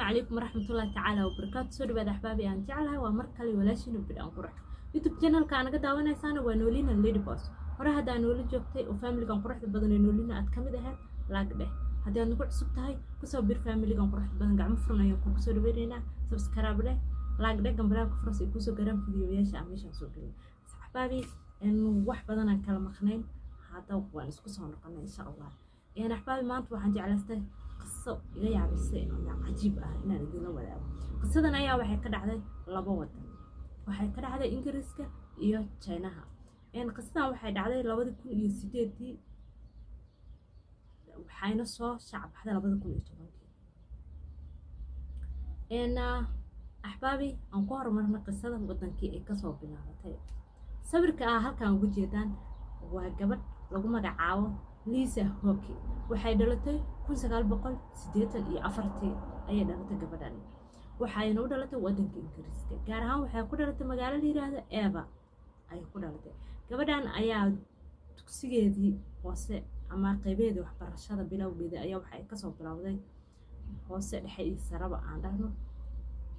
Calaykum waraxmatullaahi tacaala wabarakaatu. Soo dhawaada, axbaabi aan jeclahay. Waa mar kale walaashiina Bidhaan Qurux. YouTube channelka aa naga daawanaysaana waa Noolina Lady Boss. Hore haddaa noola joogtay oo familygan quruxda badan ee Noolina aad kamid ahayd, like dheh. Haddii aad nagu cusub tahay, kusoo bir familygan quruxda badan. Gacmo furan ayaan kugu soo dhaweynaynaa. Subscribe dheh, like dheh, gambaleelka furas ay kusoo garaan fiidiyoyaasha aan meeshaan soo gelin. Axbaabi, wax badan aan kala maqnayn, hadda waan isku soo noqonay, insha Allah. Axbaabi, maanta waxaan jeclaystay qiso iga yaabisay ama cajiib ah inaan idinla wadaago. Qisadan ayaa waxay ka dhacday laba wadan. Waxay ka dhacday Ingiriiska iyo Jinaha. Qisadan waxay dhacday 2008-dii, waxayna soo shacbaxday 2010-kii. Axbaabi, aan ku horumarna qisada wadankii ay kasoo bilaabatay. Sawirka ah halkan uga jeedaan waa gabadh lagu magacaabo Lisa Hockey. Waxay dhalatay 1984-tii ayay dhalatay gabadhani. Waxayna u dhalatay wadanka Ingiriiska, gaar ahaan waxay ku dhalatay magaalo la yiraahdo Eva ayay ku dhalatay. Gabadhan ayaa dugsigeedii hoose ama qaybeedii waxbarashada bilowgeeda ayaa waxay kasoo bilowday, hoose, dhexe iyo saraba aan dhahno,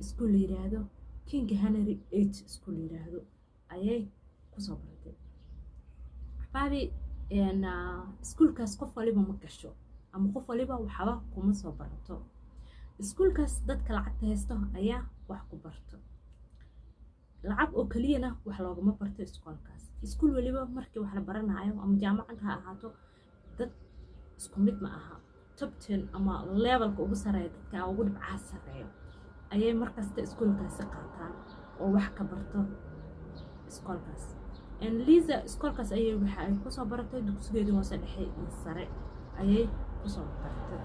iskuul la yiraahdo King Henry VIII iskuul la yiraahdo ayay kusoo baratay. Axbaabi, iskuulkaas qof waliba ma gasho ama qof waliba waxba kuma soo barato. Iskuulkaas dadka lacagta haysto ayaa wax ku barto. Lacag oo keliyana wax loogama barto iskoolkaas. Iskuul waliba markii wax la baranayo ama jaamacad ha ahaato, dad isku mid ma aha. Top 10 ama levelka ugu sareeya, dadka ugu dhibcaha sareeyo ayay markasta iskuulkaasi qaataan oo wax ka barto iskoolkaas. Lisa iskoolkaas ayay waxa ay kusoo baratay dugsigeedii hoose, dhexe iyo sare ayay kusoo baratay.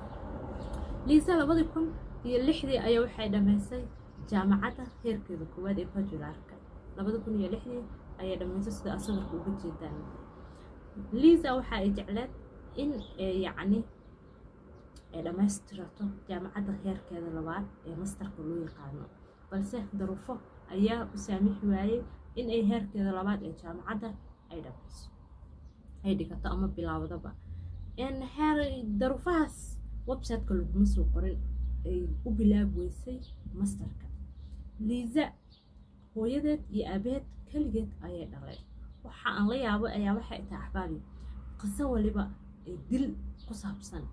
Lisa 2006-dii ayaa waxay dhammaysay jaamacadda heerkeeda koowaad ee bachelorka. 2006-dii ayay dhammaysay, sida aad sawirka uga jeedaan. Lisa waxa ay jecleed in yacni ay dhammaystirato jaamacadda heerkeeda labaad ee masterka loo yaqaano, balse daruufo ayaa u saamixi waayey in ay heerkeeda labaad ee jaamacadda ay dhamayso, ay dhigato ama bilaawdaba. Heer daruufahaas website-ka laguma soo qorin ay u bilaabi weysay masterka. Liisa hooyadeed iyo aabaheed keligeed ayay dhaleen. Waxa aan la yaabo ayaa waxay tahay, axbaabi, qiso waliba ee dil ku saabsan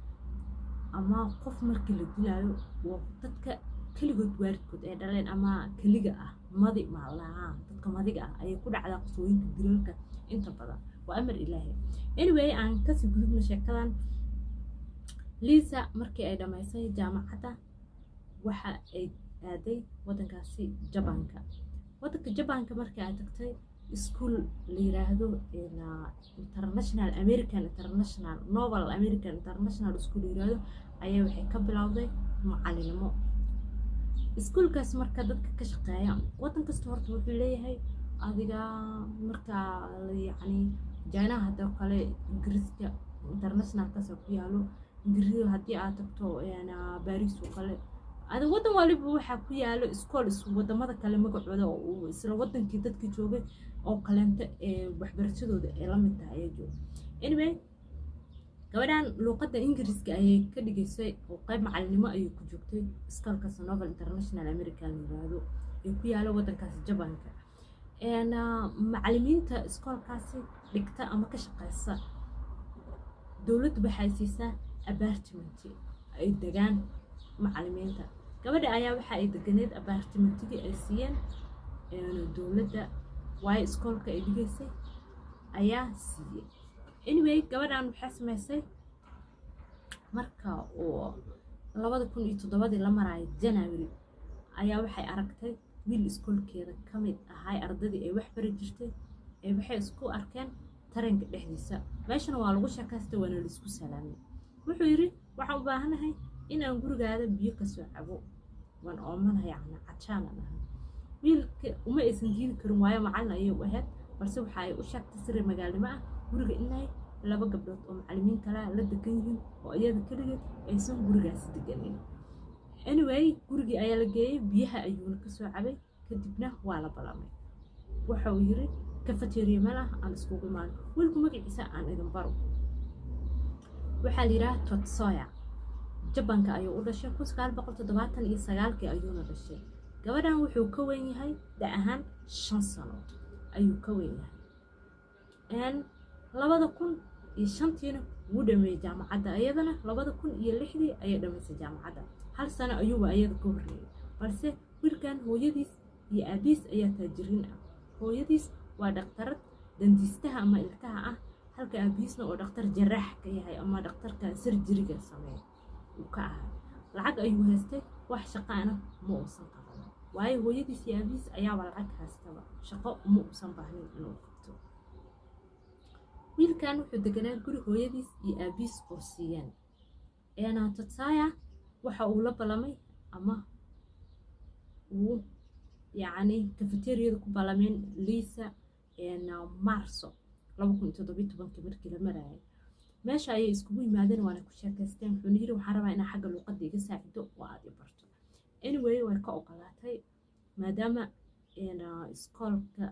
ama qof markii la dilaayo waa dadka keligood waalidkood ay dhaleen ama keliga ah, madi maalaha, dadka madiga ah ayay ku dhacdaa qisooyinka dilalka inta badan. Waa amar Ilaahay. Anyway, aan kasii gudubno sheekadan. Lisa markii ay dhammaysay jaamacadda, waxa ay aaday waddankaasi Jabaanka. Waddanka Jabaanka markii ay tagtay, iskuul la yiraahdo International American International Novel American International School la yiraahdo ayaa waxay ka bilowday macalinimo. Iskuulkaas marka dadka ka shaqeeya, waddan kasta horta wuxuu leeyahay adiga marka yacni Jinaha hadoo kale, Ingiriiska internationalkaas ku yaalo. Ingiriiska haddii aad tagto, Baris oo kale, ada waddan waliba waxaa ku yaalo iskool wadamada kale magacooda oo isla wadankii dadkii joogay oo kaleento ee waxbarashadooda ay la mid tahay ayaa jooga. Anyway, gabadhan luuqadda Ingiriiska ayay ka dhigaysay oo qayb macalinimo ayay ku joogtay iskoolkaas Novel International American la yiraahdo ee ku yaalo waddankaasi Jabanka. Macalimiinta iskoolkaasi dhigta ama ka shaqeysa, dowladdu waxay siisaa apartment ay degaan macalimiinta. Gabadha ayaa waxa ay deganeed apartmentigii ay siiyeen dowladda, waayo iskoolka ay dhigaysay ayaa siiyey. Anyway, gabadhan waxay samaysay marka uu 2007-dii la maraayo January ayaa waxay aragtay wiil iskoolkeeda ka mid ahay, ardaydii ay wax bari jirtay. Ee waxay isku arkeen tareenka dhexdiisa. Meeshana waa lagu sheekaystay, waana laisku salaamay. Wuxuu yidhi, "Waxaan u baahanahay inaan gurigaada biyo kasoo cabo, waan oomanahay, yacni cajaanan ahay." Wiilka uma aysan diidi karin, waayo macalin ayay u ahayd, balse waxa ay u sheegtay siri magaalnimo ah guriga inay laba gabdhood oo macalimiin kale la degan yihiin oo iyada keligeed aysan gurigaasi deganin. Anyway, gurigii ayaa la geeyey, biyaha ayuuna kasoo cabay, kadibna waa la ballamay. Waxa uu yiri, "Cafeteria meel ah aan iskugu imaano." Wiilku magaciisa aan idin baro, waxaa la yidhaha Totsoya. Jabanka ayuu u dhashay, 1979-kii ayuuna dhashay. Gabadhan wuxuu ka weyn yahay da ahaan 5 sano ayuu ka weyn yahay. 2005-tiina wuu dhameeyey jaamacadda, iyadana 2006-dii ayay dhamaysay jaamacadda. Hal sano ayuuba iyada ka horreeyey. Balse wiilkan hooyadiis iyo aabihiis ayaa taajiriin ah. Hooyadiis waa dhakhtarad dentist-aha ama ilkaha ah, halka aabihiisna oo dhakhtar jaraax ka yahay ama dhakhtarka surgery-ga sameeya uu ka ahay. Lacag ayuu haystay, wax shaqaana ma uusan qaban, waayo hooyadiis iyo aabihiis ayaaba lacag haystaba, shaqo uma uusan baahnin inuu qabto. Wiilkan wuxuu deganaa guri hooyadiis iyo aabihiis oo siiyeen. Tatsaya waxa uu la ballamay ama uu yacni cafeteria-da ku ballameen Lisa Maarso 2017-kii markii la marayay. Meesha ayay iskugu yimaadeen, waana ku sheekaysteen. Wuxuuna yiri, "Waxaan rabaa inaa xagga luuqadda iga saacido oo aad i barto." Anyway, way ka ogolaatay, maadaama iskoolka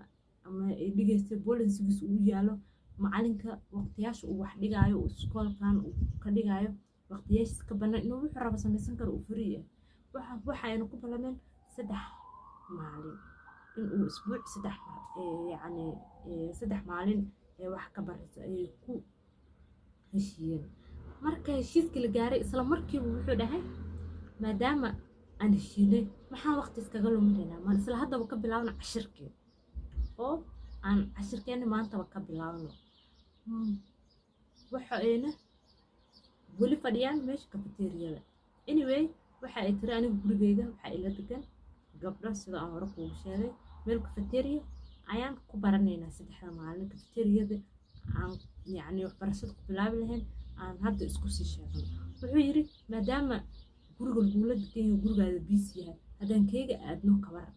ama ay dhigaysay policy-giis uu yaalo macalinka waqtiyaasha uu wax dhigaayo, uu iskoolkan uu ka dhigaayo, waqtiyaashiis ka bannaan inuu wuxuu rabo samaysan karo, uu free yahay. Waxayna ku ballameen 3 maalin inuu isbuuc saddex, yacni 3 maalin ee wax ka barayso ayay ku heshiiyeen. Marka heshiiskii la gaaray, isla markiiba wuxuu dhahay, "Maadaama aan heshiinay, maxaan waqti iskaga luminaynaa? Maan isla haddaba ka bilaabno cashirkii oo aan cashirkeenni maantaba ka bilaabno?" Waxa ayna weli fadhiyaan meesha cafeteria-da. Anyway, waxa ay tiri, "Anigu gurigeyga waxaa ila degan gabdho, sida aan hore kuugu sheegay. Meel cafeteria ayaan ku baranaynaa saddexda maalin. Cafeteria-da aan yacni waxbarashada ku bilaabi lahayn aan hadda isku sii sheegno." Wuxuu yidhi, "Maadaama guriga lagula degan yahay, gurigaada busy yahay, haddaan keyga aadno kabar?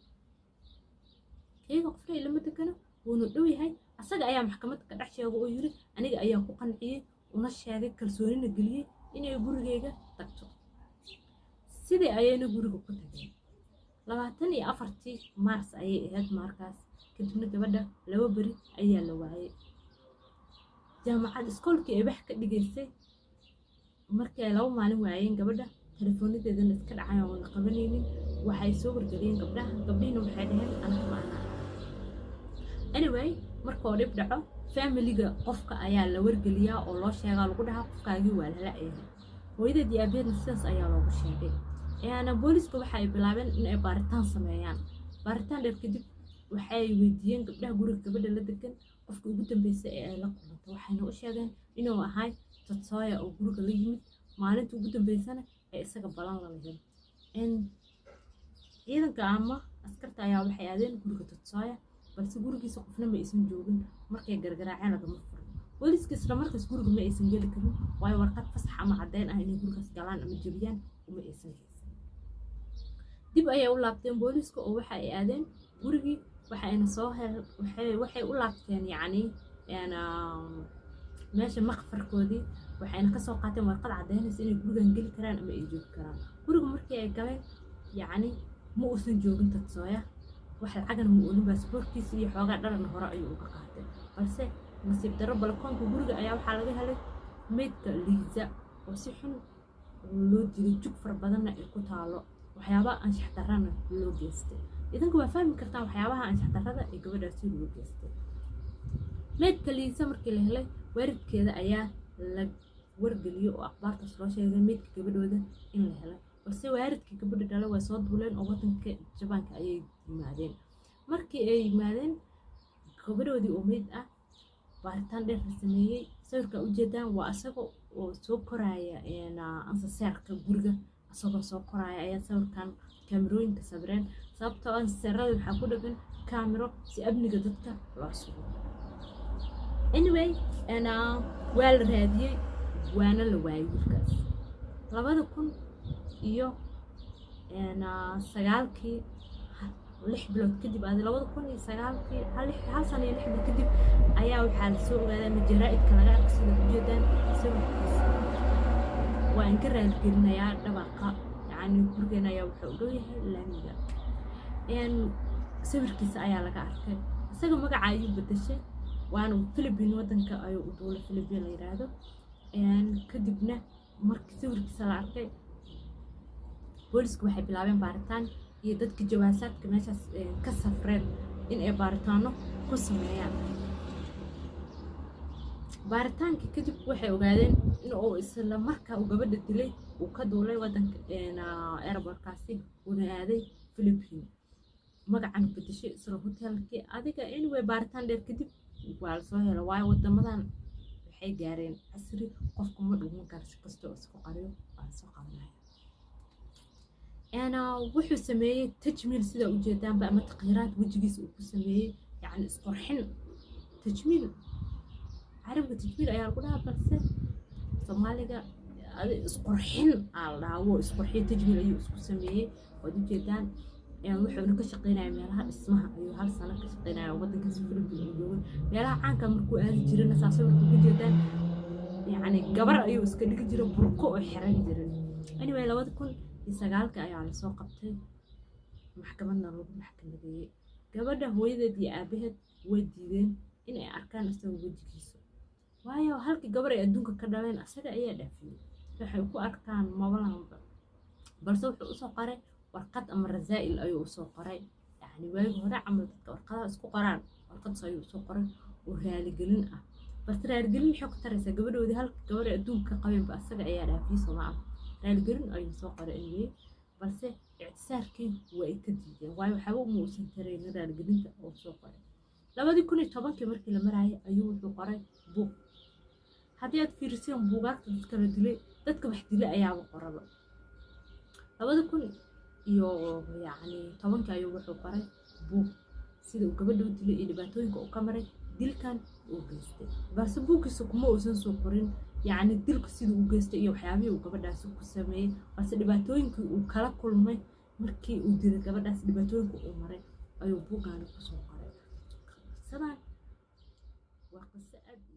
Keyga qofna ilama degano, wuuna dhow yahay." Asaga ayaa maxkamadda ka dhex sheega oo yiri, "Aniga ayaa ku qanciyey una sheegay, kalsoonina geliyey inay gurigeyga tagto." Sidii ayayna guriga ku tageen. 24-tii Maars ayay ahayd markaas. Kadibna gabadha 2 beri ayaa la waayay. Jaamacad iskoolkii ay wax ka dhigaysay markii ay 2 maalin waayeen gabadha, telefoonadeedana iska dhacay oo la qabanaynin, waxay soo wargeliyeen gabdhaha. Gabdhihiina waxay dhaheen, "Anaga ma aha." Anyway, markoo dhib dhaco, family-ga qofka ayaa la wargeliyaa oo loo sheegaa, lagu dhahaa, "Qofkaagii waa lala yahay." Hooyadeed iyo aabaheedna sidaas ayaa loogu sheegay. Booliska waxa ay bilaabeen in ay baaritaan sameeyaan. Baaritaan dheer kadib, waxay weydiiyeen gabdhaha guriga gabadha la degan qofka ugu dambeysay ee ay la kulantay. Waxayna u sheegeen inuu ahay Tatsoya oo guriga la yimid maalinta ugu dambeysana ee isaga balan la lahayd. Ciidanka ama askarta ayaa waxay aadeen guriga Tatsoya, balse gurigiisa qofna ma aysan joogin. Markay gargaraaceen, lagama furin. Booliska isla markaas guriga ma aysan geli karin, waayo warqad fasax ama caddeyn ah inay gurigaas galaan ama jebiyaan uma aysan haysan. Dib ayay u laabteen booliska oo waxa ay aadeen gurigii, waxayna soo hel waxay u laabteen yacni meesha maqfarkoodii, waxayna kasoo qaateen warqad caddeynaysa inay gurigan geli karaan ama ay joogi karaan. Guriga markii ay galeen, yacni ma uusan joogin Tatsooya. Wax lacagana ma oolin, baasaboorkiisa iyo xoogaa dharana hore ayuu uga qaatay. Balse nasiib darro, balakoonka guriga ayaa waxaa laga helay meydka Liisa oo si xun loo dilay, jug fara badanna ay ku taalo, waxyaabaha anshax darrana loo geystay. Idinka waa fahmi kartaan waxyaabaha anshax darrada ee gabadhaasi loo geystay. Meydka Liisa markii la helay, waalidkeeda ayaa la wargeliyey oo akhbaartaas loo sheegay, meydka gabadhooda in la helay. Balse waalidkii gabadha dhala waa soo duuleen oo wadanka Jabaanka ayay yimaadeen. Markii ay yimaadeen gabadhoodii oo meyd ah, baaritaan dheer la sameeyey. Sawirka ujeedaan waa isaga oo soo koraya ascenseur-ka guriga. Isagoo soo koraya ayaa sawirkan kaamirooyinka sawireen, sababtoo ascenseur-ada waxaa ku dhagan kaamiro si amniga dadka loo sugo. Anyway, waa la raadiyey, waana la waayay wiilkaas. 2009-kii, 6 bilood kadib, adi 2009-kii, hal sano iyo 6 bilood kadib ayaa waxaa lasoo ogaaday ama jaraa-idka laga arko, sida ujeedaan sawirkiisa. Waa in ka raaligelinayaa dhabaqa, yacni gurigeena ayaa wuxuu u dhow yahay laamiga. Sawirkiisa ayaa laga arkay. Isaga magaca ayuu bedeshay, waana Philippine, wadanka ayuu u duulay Philippine la yiraahdo. Kadibna markii sawirkiisa la arkay Booliisku waxay bilaabeen baaritaan iyo dadka jawaasaadka meeshaas ka safreen in ay baaritaano ku sameeyaan. Baaritaankii kadib waxay ogaadeen in uu isla markaa uu gabadha dilay uu ka duulay wadanka airportkaasi, uuna aaday Philippine, magacan bedeshay, isla hotelkii adiga. Anyway, baaritaan dheer kadib waa lasoo helo, waayo wadamadan waxay gaareen casri, qofku ma dhuuman karo, si kastoo isku qariyo waa lasoo qabanaya. Wuxuu sameeyey tajmiil, sida ujeedaanba, ama taqyiiraad wejigiisa uu ku sameeyey, yacni isqurxin. Tajmiil, carabiga tajmiil ayaa lagu dhahaa, balse Soomaaliga isqurxin aa la dhahaa. Wuu isqurxiyo, tajmiil ayuu isku sameeyey, waad ujeedaan. Wuxuuna ka shaqeynaya meelaha dhismaha ayuu hal sano ka shaqeynaya wadankaas Philippine uu joogay. Meelaha caanka markuu aadi jirana, saa sawirka ugu jeedaan, yacni gabar ayuu iska dhigi jiray, burko oo xiran jiray. Anyway, 2009-ka ayaa lasoo qabtay, maxkamadna lagu maxkamadeeyey. Gabadha hooyadeed iyo aabaheed way diideen inay arkaan isaga wejigiisa, waayo halkii gabar ay adduunka ka dhaleen asaga ayaa dhaafiyey, waxay ku arkaan mabalahanba. Balse wuxuu usoo qoray warqad ama rasaa'il ayuu usoo qoray, yacni waagi hore camal dadka warqadaha isku qoraan, warqadaas ayuu usoo qoray oo raaligelin ah. Balse raaligelin maxay ku taraysaa? Gabadhoodii, halka gabar ay adduunka ka qabeenba, asaga ayaa dhaafiyey, soo ma ah? Raaligelin ayuu soo qoray anyway, balse ictisaarkii waa ay ka diideen, waayo waxba uma uusan taraynin raaligelinta oo soo qoray. 2010-kii markii la maraayay ayuu wuxuu qoray buug. Haddii aad fiiriseen buugaagta dadka la dilay, dadka wax dilay ayaaba qoraba. Labadi kun iyo yacni tobankii ayuu wuxuu qoray buug sida uu gabadha u dilay iyo dhibaatooyinka uu ka maray dilkan uu geystay. Balse buuggiisa kuma uusan soo qorin yacni dilka sida uu geystay iyo waxyaabihii uu gabadhaasi ku sameeyey, balse dhibaatooyinkii uu kala kulmay markii uu dilay gabadhaas, dhibaatooyinka uu maray ayuu buuggaani kusoo qoray. Qisadan waa qiso aad u